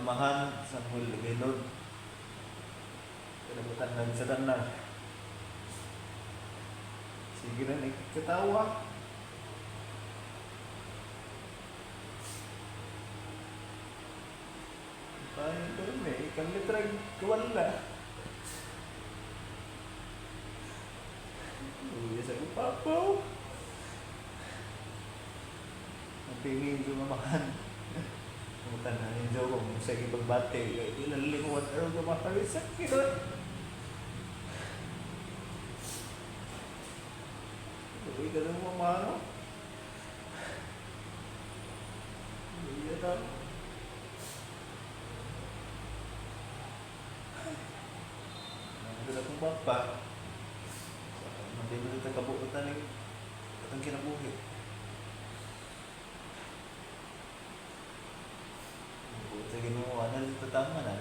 Amahan Samuel Gaylord. Kinabutan lang sa tanan. Sige na, nagkatawa. Paano ko rin eh, ikang litrag, wala. Uy, sa papaw. Ang pingin ko mamahan. Kumutan na ninyo kung sa ipagbate. Ilan limuan araw ko makarisak. Uy, ka na mamano. Uy, ka. Nandun akong papa. Nandun na kabuotan ng atong kinabuhi. Buot sa Ginoo, ano dito tama na.